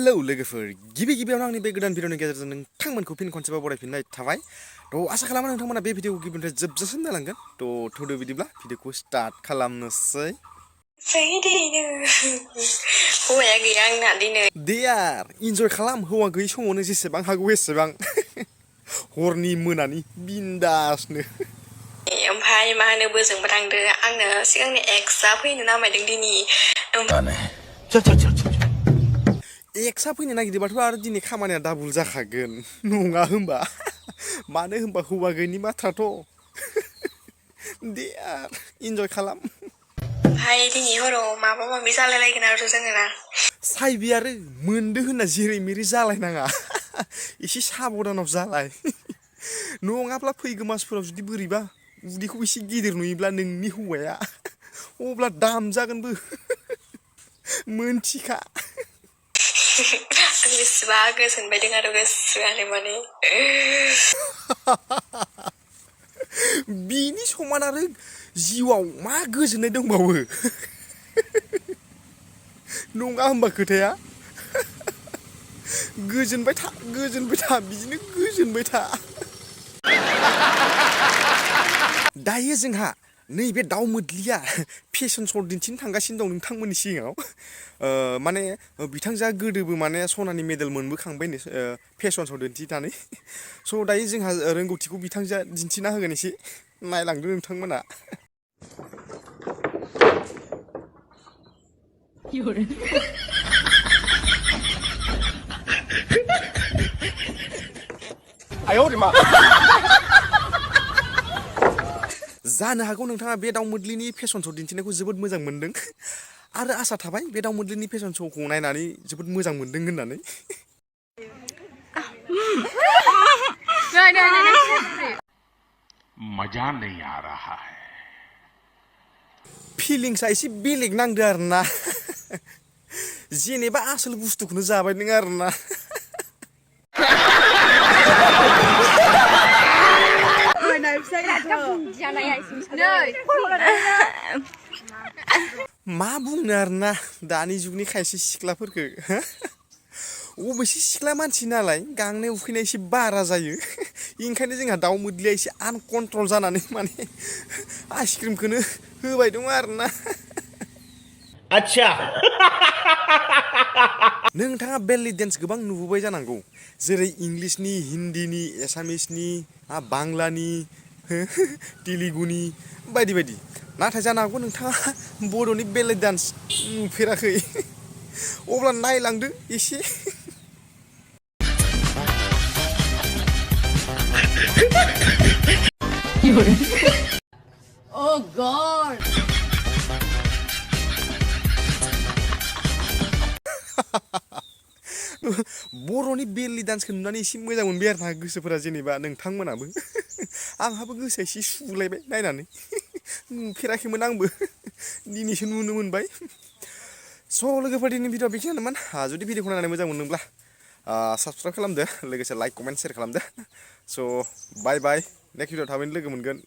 Hello लोगोफोर गिबियावनो आंनि बे गोदान भिडिअनि गेजेरजों नोंथांमोनखौ फिन खनसेबाव बरायफिननाय थाबाय आसा खालामो नोंथांमोना बे भिडिअखौ गिबिनिफ्राय जोबजासिम नायलांगोन थ'दो बिदिब्ला भिडिअखौ स्टार्ट खालामनोसै हौवाया गैया आंना दिनै देयार इन्जय खालाम हौवा गैयै समावनो जेसेबां हागौ एसेबां हरनि मोनानि बिन्दासनो ओमफ्राय मा होनो बोजोंबो थांदो आंनो सिगांनि एक्सआ फैनो नामायदों दिनै एक्सआ फैनो नागिरबाथ' आरो दिनै खामानिया डाबल जाखागोन नङा होमबा मानो होमबा हौवा गैयिनि बाथ्राथ' देयार इन्जय खालाम ओमफ्राय दिनै हराव माबा माबि जालायलायगोन आरो जोङो ना साइबि आरो मोनदो होनना जेरै मेरै जालायनाङा एसे साबधानाव जालाय नङाब्ला फैगौ मासफोराव जुदि बोरैबा उदैखौ एसे गिदिर नुयोब्ला नोंनि हौवाया अब्ला दामजागोनबो मोनथिखा आं बेसेबा गोजोनबायदों आरो गोसोआनो माने बिनि समान आरो जिउआव मा गोजोननाय दंबावो नङा होमबा खोथाया गोजोनबाय था बिदिनो गोजोनबाय था दायो जोंहा नैबे दाउ मोद्लिया फेशन शो दिन्थिनो थांगासिनो दं नोंथांमोननि सिगाङाव माने बिथांजोआ गोदोबो माने सनानि मेडेल मोनबोखांबायनो फेशन शो दिन्थिनानै स' दायो जोंहा रोंगौथिखौ बिथांजोआ दिन्थिना होगोन एसे नायलांदो नोंथांमोना जानो हागौ नोंथाङा बे दाउ मोद्लिनि फेशन शो दिन्थिनायखौ जोबोद मोजां मोनदों आरो आसा थाबाय बे दाउ मोद्लिनि फेशन शोखौ नायनानै जोबोद मोजां मोनदों होननानै मजा नहीं आ रहा है फिलिंसा एसे बेलेग नांदो आरोना जेनेबा आसोल बुस्थुखौनो जाबाय नों आरोना मा बुंनो आरोना दानि जुगनि खायसे सिख्लाफोरखौ अबेसे सिख्ला मानसि नालाय गांनाय उखैनाय एसे बारा जायो ओंखायनो जोंहा दाउ मोद्लिया एसे आनकन्ट्रल जानानै माने आइसक्रिमखौनो होबाय दं आरोना आच्छा नोंथाङा बेलि डेन्स गोबां नुबोबाय जानांगौ जेरै इंलिशनि हिन्दीनि एसामिसनि बांलानि तेलुगुनि बायदि बायदि नाथाय जानो हागौ नोंथाङा बर'नि बेलि डान्स नुफेराखै अब्ला नायलांदो एसे Oh God! बर'नि बेलि डान्सखौ नुनानै एसे मोजां मोनबाय आरो ना गोसोफोरा जेनेबा नोंथांमोनाबो आंहाबो गोसोआ एसे सुग्लायबाय नायनानै नुफेराखैमोन आंबो दिनैसो नुनो मोनबाय स' लोगोफोर दिनै भिडिअ बेखिनियानोमोन जुदि भिडिअखौ नायनानै मोजां मोनदोंब्ला साबस्क्राइब खालामदो लोगोसे लाइक कमेन्ट शेयार खालामदो स' बाय नेक्स्ट भिडिअ थाबैनो लोगो मोनगोन